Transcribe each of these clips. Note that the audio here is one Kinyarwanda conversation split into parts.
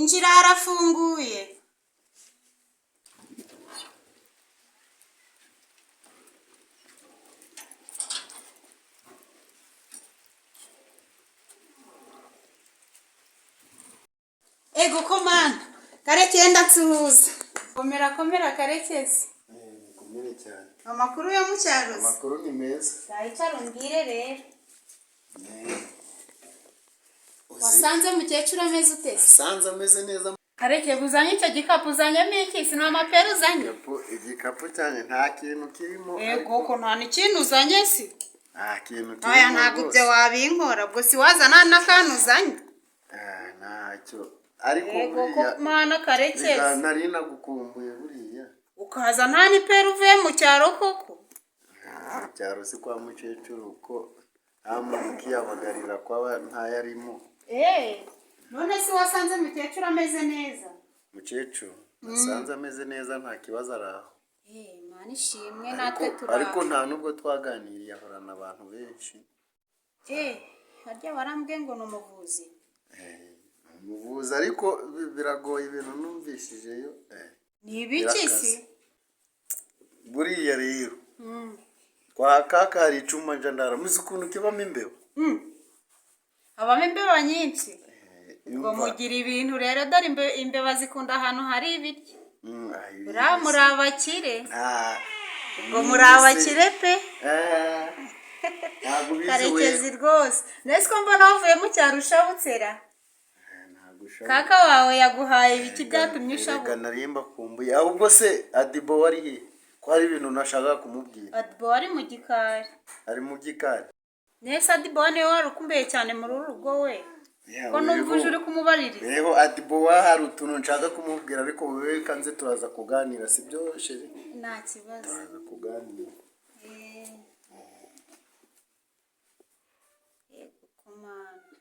Injira harafunguye. Ego ko mana, Karekezi, nsuhuza. Komera, komera, Karekezi. Mukomere cyane. Amakuru yo mu cyaro se? Amakuru ni meza. Icara umbwire rero. Wasanze mukecuru ameze ute se? Sanze ameze neza. Karekezi, uzanye icyo gikapu, uzanyemo iki? Si ni amapera uzanye? Igikapu cyanjye nta kintu kirimo. Ego ko nta n'ikintu uzanye se? Nta kintu kirimo. Aya, ntabwo ibyo wabinkora, ubwo si wazana n'akantu uzanye? Ah, ntacyo, ariko Ego ko buriya mana, Karekezi. Nari nagukumbuye buriya. Ukaza nta n'ipera, uvuye mu cyaro koko? Ah, mu cyaro si kwa mukecuru, ko nta muntu ukiyabagarira kwaba ntayarimo. Eee, none se wasanze mukecuru ameze neza? Mukecuru nasanze ameze neza, nta kibazo, ari aho. Eee, Mana ishimwe, natwe Ariko turi ariko aho. nta nubwo twaganiriye, ahorana abantu benshi. Eee, harya warambwiye ngo ni umuvuzi? Umuvuzi, ariko biragoye ibintu numvishijeyo. Ni ibiki se? Birakaze. Buriya rero kwa kaka hari icuma nja ndara, muzi ukuntu kibamo imbeba. Habamo imbeba nyinshi ngo? Imva. Mugira ibintu rero, dore imbeba zikunda ahantu hari ibiryo. Ayi, Uriya muri abakire. Ah, Ngo muri abakire pe. Ntabwo ubizi we. Karekezi rwose, nese ko mbona wavuye mu cyaro ushabutsera? Ntabwo ushabuka. Kaka wawe yaguhaye ibiki byatumye Erega ushabuka? nari mbakumbuye. Ahubwo se Adibo wari he, ko hari ibintu nashakaga kumubwira? Adibo wari mu gikari. Ari mu gikari. Nese Adibo niwe wari ukumbuye cyane muri uru rugo we? Ya, Ko numva uje uri kumubaririza. Weho Adibo wa hari utuntu nshaka kumubwira, ariko wewe kanze turaza kuganira, sibyo chérie? Nta kibazo. Turaza kuganira. Yego komanda.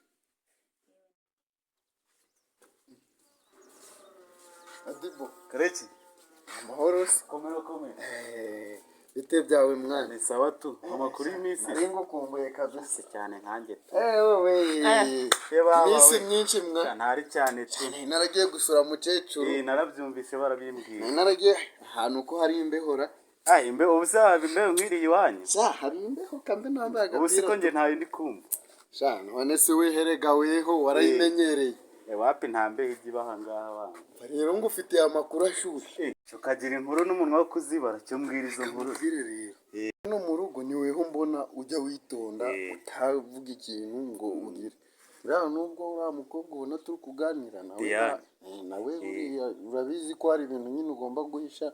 Adibo. Kareki. Amahoro se? Komera, komera. Bite byawe mwana? Ni sawa tu. Amakuru y'iminsi? Nari ngukumbuye kabisa. Cyane nkanjye tu. Wewe. Baba Iminsi we. myinshi mwa. Ntari cyane tu. Nari naragiye gusura mukecuru. Narabyumvise, barabimbwiye. Nari naragiye ahantu ko hari imbehora. Ah, imbeho, ubu se haba imbeho nkwiriye iwanyu? Sha, hari imbeho kambe nambaye Ubu siko agapira. njye ntayo ndi kumva. Sha, none se wiherega weho warayimenyereye. Wapi, nta mbeho ijya iba aha ngaha bana. Rero ngufitiye amakuru ashyushye. Ukagira inkuru n'umunwa wo kuzibara, cyo mbwira izo nkuru. Nkubwire rero. Hano mu rugo ni weho mbona ujya witonda, utavuga ikintu ngo ugire. Buriya nubwo uriya mukobwa ubona turi kuganira nawe, Diane. Nawe buriya urabizi ko hari ibintu nyine ugomba guhisha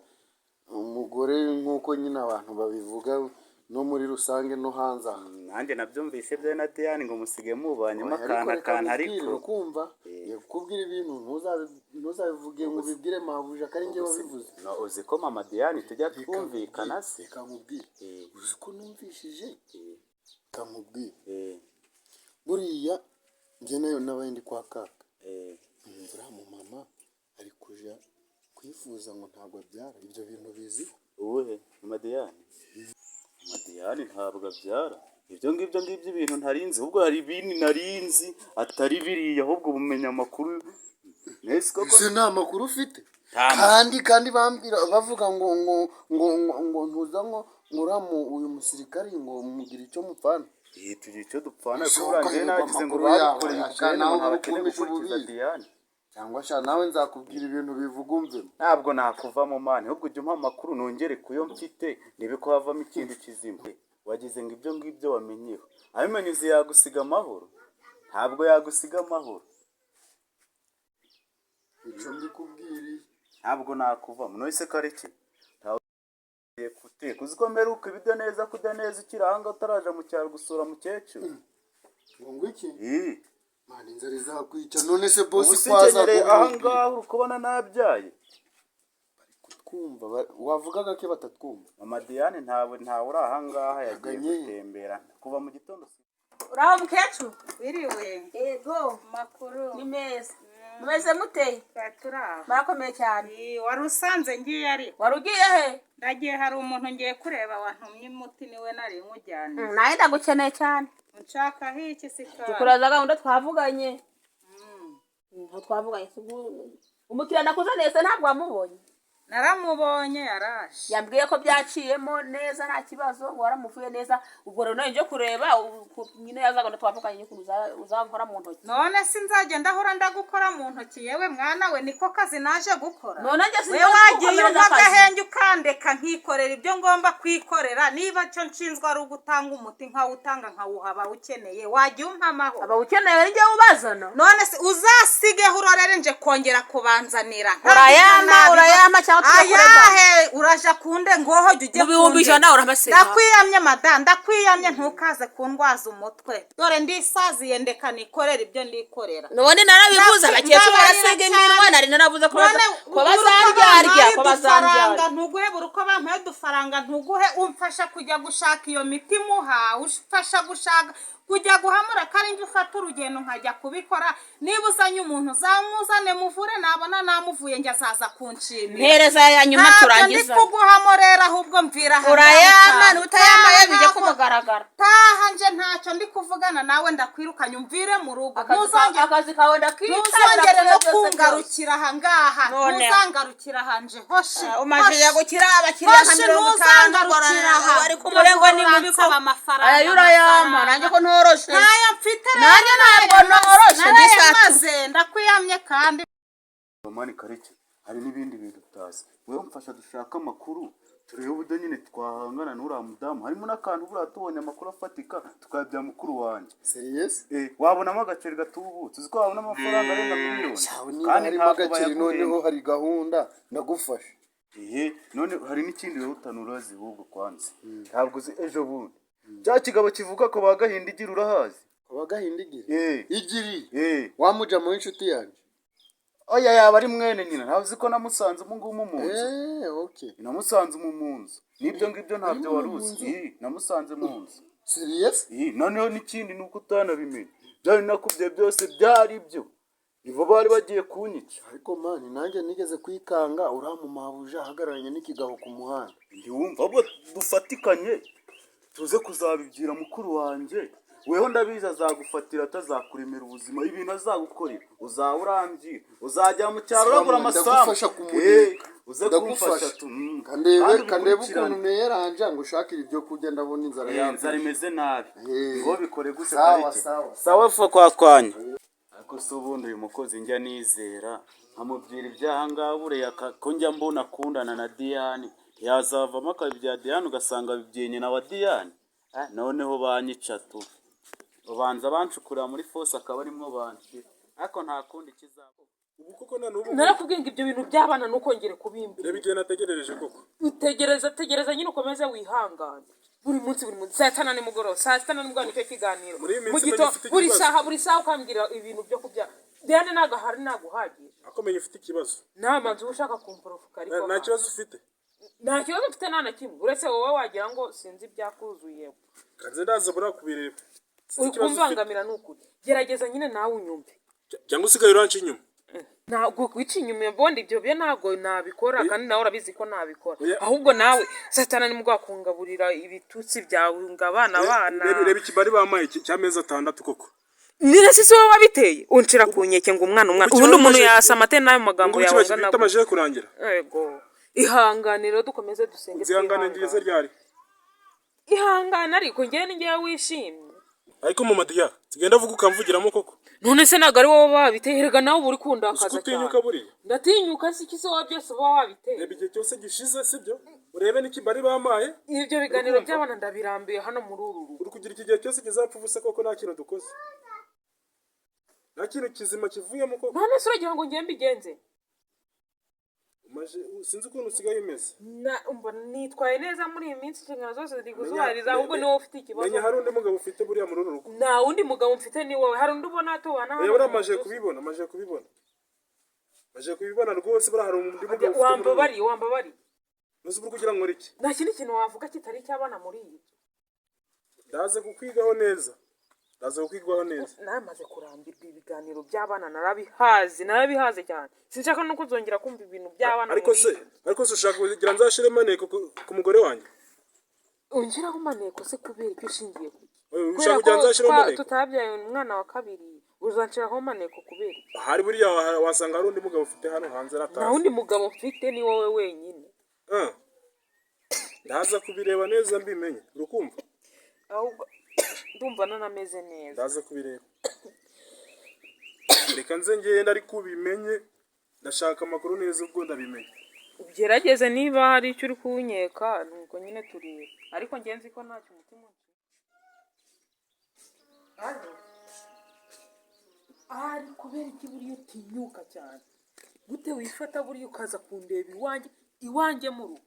umugore, nk'uko nyine abantu babivuga no muri rusange no hanze aha. Nanjye nabyumvise byo na Diane, ngo musige mubanyemo Oya, akantu ariko reka akantu nkubwire, ariko. ukumva kubwira ibintu ntuzabivuge ngo ubibwire mabuja ko ari njye wabivuze. No, uzi ko mama Diane tujya twumvikana se? Reka nkubwire, uzi ko numvishije, reka nkubwire, buriya njye nayo nabaye ndi kwa kaka, numva uriya mumama ari kuja kwifuza ngo ntabwo abyara. Ibyo bintu biziho? Uwuhe mama Diane? Mama Diane ntabwo abyara. Ibyo ngibyo ibintu ntarinzi, ahubwo hari ibindi narinzi atari biriya, ahubwo bumenya amakuru nese koko. Ese nta makuru ufite? Nta. Kandi bambwira bavuga ngo ntuza ngo uriya uyu musirikari ngo mugire icyo mupfana. Tugira icyo dupfana. Ese Kuko urangiye ukayoberwa nagize ngo amakuru yawe, babikoreye aka ubukene, ngo nawe ntabakeneye urukumisha gukurikiza ububizi. Diane. Cyangwa sha nawe nzakubwira ibintu bivuga umvemo. Ntabwo nakuvamo man, ahubwo ujya umpa amakuru nongere kuyo mfite, ndebe ko havamo ikindi kizima. Wagize ngo ibyo ngibyo wamenyeho, abimenye uzi yagusiga amahoro? Ntabwo yagusiga amahoro. Icyo mbikubwiriye. Ntabwo nakuvamo. None se Kareke, ntawe ugiye guteka? Uzi ko mperuka ibiryo neza, kurya neza ukiri aha ngaha, utaraja mu cyaro gusura mukecuru? Ngo iki? Ii. Mwana, inzara izakwica. None se Ubu bosi si kwaza nkenyereye aha ngaha, uri kubona nabyaye. Kutwumva wavugaga ko batatwumva. Mama Diane ntawe uri aha ngaha, yagiye Aganye. gutembera kuva mu gitondo. Uraho mukecuru? Wiriwe. Yego. Makuru? Ni meza. Mumeze mute? Turi aho. Murakomeye cyane. Wari usanze ngiye ariko. Wari ugiye he? Ndagiye, hari umuntu ngiye kureba wantumye umuti, niwe nari nkujyanye. Nawe ndagukeneye cyane. Nshakaho iki se kandi? Tukuraza gahunda twavuganye. Ntabwo twavuganye se umukiriya nakuzaniye se ntabwo wamubonye? Naramubonye, yaraje. Yambwiye ko byaciyemo neza, nta kibazo, ngo waramuvuye neza. Ubwo rero nawe nje kureba nyine yazagenda twavuganye ukuntu uzankora mu ntoki. None sinzagenda ahora ndagukora mu ntoki? Yewe mwana we, niko kazi naje gukora? None njye We sinzi wagiye gukomereza umpa akazi. agahenge ukandeka nkikorera ibyo ngomba kwikorera. Niba cyo nshinzwe ari ugutanga umuti, nkawutanga, nkawuha abawukeneye, wagiye umpa amahoro. Abawukeneye ni njyewe ubazana. None se uzasigeho urorere nje kongera kubanzanira? Urayampa, urayampa cyangwa tugakorerwa? Ayahe? Uraja kunde ngoho jya ujye Mu bihumbi kunde. ijana uramaseka. Ndakwiyamye mada, ndakwiyamye, ntukaze kundwaza umutwe. Dore ndisaziye, ndeka nikorera ibyo ndikorera. None narabivuze, abakecuru Mbabarira barasiga cyane. iminwa. Nari naravuze ko None ko buri uko bazandyarya, bampaye ko udufaranga bazandyarya. ntuguhe, buri uko bampaye udufaranga ntuguhe. Umfasha kujya gushaka iyo miti muha, umfasha gushaka kujya guhamura, ko ari njye ufata urugendo nkajya kubikora. Niba uzanye umuntu, uzamuzane muvure, nabona namuvuye njye azaza kunshimira. Mpereza ya nyuma Ntabyo ndi turangiza. kuguhamo rero, ahubwo mvira aha. Urayama, Ngaha. utayamaye bijya Taha, ku mugaragaro. taha, nje ntacyo ndi kuvugana nawe, ndakwirukanye, umvire mu rugo. Ntuzongere Akazi kawe ndakitabira. ntuzongere no Byose byose. kungarukira aha ngaha. None. Ntuzangarukira aha nje, hoshi. Umajije Hoshi. gukira abakiriya nka Hoshi, 50. ntuzangarukira aha. Bari ku murengo ni mubi ko Uransaba amafaranga, aya urayama. amafaranga. Nanjye ko ntoroshe. Ntayo mfite rero. Nanjye ntabwo noroshe, ndi satu. Narayamaze, ndakwiyamye kandi. Mani Kareke, hari n'ibindi bintu utazi. Wewe mfasha dushake amakuru, turebe uburyo nyine twahangana n'uriya mudamu. Harimo n'akantu buriya tubonye amakuru afatika tukayabya mukuru wanjye. Serious? Wabonamo agaceri gatubutse. Uzi ko wabona amafaranga arenga miliyoni? Cyawe niba harimo ntabwo agaceri, bayaguhemba. noneho hari gahunda, ndagufasha. Ehe, none hari n'ikindi rero utanuzi ahubwo kwanza. Ntabwo uzi ejo bundi cya kigabo kivuga ko ba Gahinda igira, urahazi? Abagahinda igira? Eh. Igiri? Eh. Wamuja mu inshuti yanjye. Oya, yaba ari mwene nyina. Ntabwo uzi ko namusanze umu ngumu mu nzu? Eh, okay. Namusanze mu nzu n'ibyo ngibyo ntabyo Uri wari mu uzi. nzu? Eh, namusanze mu nzu. Serious? Eh, noneho n'ikindi ni uko utanabimenya, byari nakubwiye byose byari byo, nibo bari bagiye kunyica. Ariko man, nanjye nigeze kwikanga uriya mumabuja ahagararanye n'ikigabo ku muhanda. Ntiwumva? Ahubwo dufatikanye tuze kuzabibwira mukuru wanjye. Weho ndabizi azagufatira, atazakuremera ubuzima. Ibintu azagukorera uzaba urambwira, uzajya mu cyaro uragura amasambu. Ndagufasha kumureka. Eh, uze kumfasha Ndagufasha. tu Kandebe. Kandi Kandebe ubikurikirane. ukuntu neyeranja ngo ushakire ibyo kurya, ndabona inzara. Inzara imeze nabi. Eh. Ngo bikore gute? Sawa, Kareke. sawa. Sawa fa kwa kwanya. Ariko se ubundi uyu mukozi njya nizera nkamubwira ibyaha ngaha, buriya ko njya mbona akundana na Diane, yazavamo akabibya Diane, ugasanga abibwiye nyina wa Diane? Ah, noneho banyica tu. Ubanza bancukurira muri fosse akaba arimwo banshyira, ariko nta kundi kizaba. Ubu koko na n'ubu. Narakubwiye ngo ibyo bintu by'abana ntukongere kubimbwira. Reba igihe nategerereje koko. Utegereza, tegereza nyine, ukomeze wihangane. Buri munsi, buri munsi, saa sita na nimugoroba, saa sita na nimugoroba, nicyo kiganiro. Muri iyi minsi Mu menya ufite buri ikibazo. saha, buri saha ukambwira ibintu byo kubyara. Diane ntabwo ahari, ntabwo uhagije. Ariko menya ufite ikibazo. Nta manzu uba ushaka kumporofuka ariko. Nta kibazo ufite? Nta kibazo mfite, nta na kimwe, uretse wowe wagira ngo sinzi ibyakuzuye. Kanze ndaza buriya kubireba. Sinzi Uri ikibazo ufite. kumbangamira, ni ukuri. Gerageza nyine nawe unyumve. Cyangwa usigaye uranca inyuma? Ntabwo wica inyuma ubundi, ibyo byo ntabwo nabikora, kandi nawe urabizi ko nabikora. Oya. Ahubwo nawe satana nimugwa kungaburira ibitutsi byawe ngo abana abana. Reba ikibari bamaye cy'amezi 6 koko. Nira si wowe wabiteye unshira ku nkeke ngo umwana, umwana. Ubu Ubundi umuntu kibazo- yasama ate n'ayo magambo Ngo yawe kiba angana gifite amajije kurangira. Yego, ihangane rero, dukomeze dusenge. Nzihangane ngeze Twihangane. ryari? Ihangane, ariko njyewe ni njyewe wishimye. Ariko mama Diya, tugenda avuga ukamvugiramo koko. None se ntabwo ari wowe wabiteye? Erega nawe uba uri kundakaza. Uzi ko utinyuka Cyane. buriya? Ndatinyuka si iki se, wowe byose uba wabiteye. Reba igihe cyose gishize, sibyo? Urebe n'ikibari bamaye. Ibyo biganiro by'abana ndabirambiye hano muri uru rugo. Uri kugira iki gihe cyose kizapfa ubusa koko, nta kintu dukoze, nta kintu kizima kivuyemo koko. None se uragira ngo ngende mbigenze? Sinzi ukuntu usigaye umeze. Na umva, nitwaye neza muri iyi minsi, inshingano zose ziri kuzubahiriza, ahubwo ni wowe ufite ikibazo. Menya hari undi mugabo ufite buriya muri uru rugo. Nta wundi mugabo mfite, ni wowe. Hari undi ubona tubana hano Oya, buriya mu maje nzu? kubibona, maje kubibona, maje kubibona rwose. Buriya hari undi mugabo ufite muri uru rugo. Wambabariye, wambabariye. Ntuzi uri kugira ngo iki? Nta kindi kintu wavuga kitari icy'abana muri iyi nzu. Ndaze kukwigaho neza, ndaze kukwigaho neza. Namaze kurambirwa ibiganiro by'abana, narabihaze, narabihaze cyane. Sinshaka no kuzongera kumva ibintu by'abana Ariko muri se iyi nzu. Ariko se ushaka kugira nzashire maneko ku mugore wanjye? Ongeraho maneko se kubera icyo ushingiye ku Oya, kubera ushaka ko kugira nzashire maneko? tutabyaye umwana wa kabiri, Uzanshiraho maneko kubera iki? Ahari buriya wasanga hari undi mugabo ufite hano hanze Nta aratazi. wundi mugabo mfite, ni wowe wenyine. Ah. Ndaza kubireba neza mbimenye, urukumva? Ahubwo ndumva nanameze neza. Ndaza kubireba, reka nze ngende, ariko ubimenye, ndashaka amakuru neza, ubwo ndabimenye. Ugerageze, niba hari icyo uri kuwunyeka nuko nyine tureba, ariko njye nzi ko ntacyo umutima unshima. Ari kubera iki buriya utinyuka cyane gute, wifata buriya ukaza kundeba iwanjye, iwanjye mu rugo?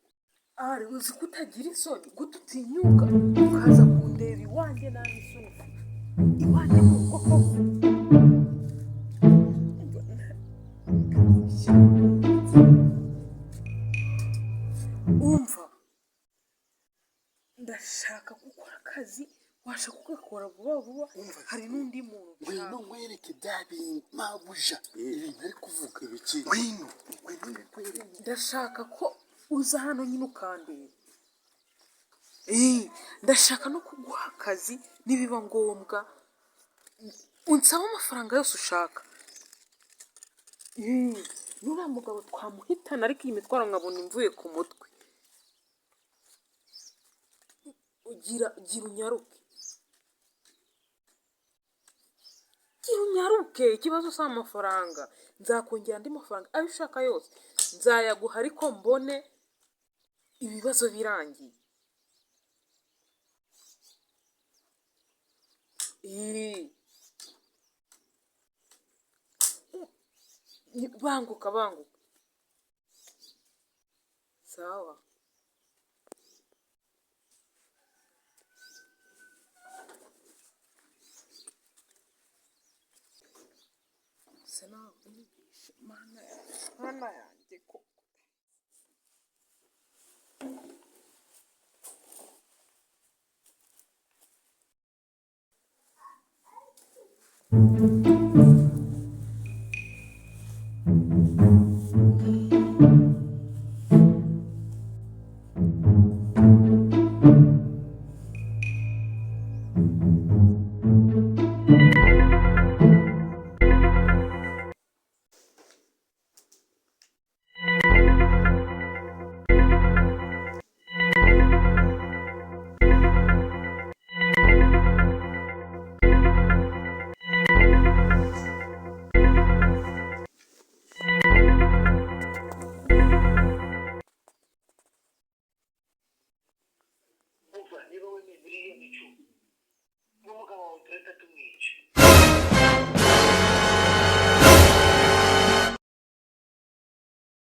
Ari uzi ko utagira isoni? Gute utinyuka ukaza kundeba iwanjye nta n'isoni ufite, iwanjye mu rugo koko? Umva, ndashaka gukora akazi, washaka kugakora vuba vuba, hari n'undi muntu Ngwino nshaka. nkwereke bya bintu, mabuja, ibintu ari kuvuga. Ibiki? Ngwino, ngwino mbikwereke. Ndashaka ko uza hano nyine ukandeba. Ndashaka no kuguha akazi nibiba ngombwa unsaba amafaranga yose ushaka. Nuriya mugabo twamuhitana, ariko iyi mitwaro nkabona imvuye ku mutwe. Ugira gira unyaruke, gira unyaruke. Ikibazo si amafaranga, nzakongera andi mafaranga ayo ushaka yose nzayaguha, ariko mbone ibibazo birangiye. Banguka, banguka. Sawa. Sinabumvishe, mana yanjye, mana yanjye koko.